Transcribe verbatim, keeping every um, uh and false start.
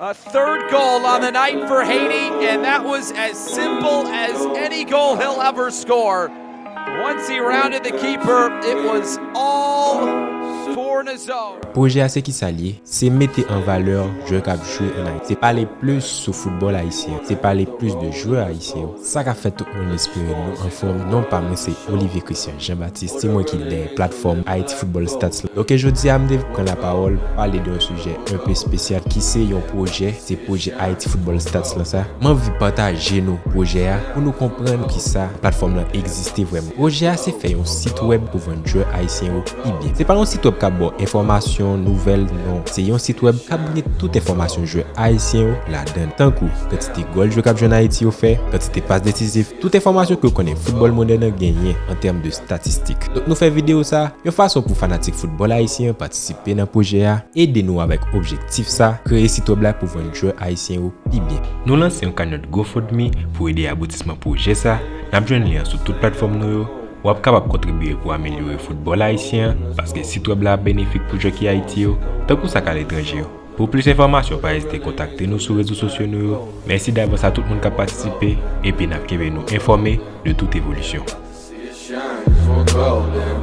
A third goal on the night for Haiti, and that was as simple as any goal he'll ever score. Once he rounded the keeper, it was all for Nazo. Pwojè a se ki sa l ye? Se mete an valè jwè k ap jwe ann Ayiti. Se pale plis sou foutbòl ayisyen an. Se pale plis de jwè ayisyen yo. Sa k ap fè tout moun espere nou anfòm. Non pa mwen se Olivier Christian Jean Baptiste. Se mwen ki dèyè platfòm Haiti Football Stats la. Donk jodi a m te pran lapawòl, pale de yon sijè enpe espesyal ki se yon pwojè, se pwojè Haiti Football Stats lan sa. M anvi pataje nou pwojè a pou nou konprann kisa platfòm lan egziste vrèman. Pwojè a se fè yon sit wèb pou vann jwè ayisyen yo pi byen. Se pa yon sit wèb k ap ba w enfòmasyon, nouvèl, non. Se yon sit wèb k ap gen tout enfòmasyon jwè ayisyen yo ladan l. Tankou kantite gòl jwè k ap jwe ann Ayiti yo fè, kantite pas desizif, tout enfòmasyon ke w konnen foutbòl modèn nan genyen an tèm de statistik. Donk nou fè videyo sa yon fason pou fanatik foutbòl ayisyen an patisipe nan pwojè a, ede nou avèk objektif sa, kreye sit wèb la pou vann jwè ayisyen yo pi byen. Nou lanse yon kanyòt GoFundMe pou ede aboutisman pwojè sa. N ap jwenn lyen an sou tout platfòm nou yo. W ap kapab kontribye pou amelyore foutbòl ayisyen an, paske sit wèb la ap benefik pou jwè ki Ayiti yo, tankou sa k aletranje yo. Pou plis enfòmasyon, pa ezite kontakte nou sou rezo sosyo nou yo. Mèsi davans a tout moun k ap patisipe, epi n ap kenbe nou enfòme de tout evolisyon. Shine for golden.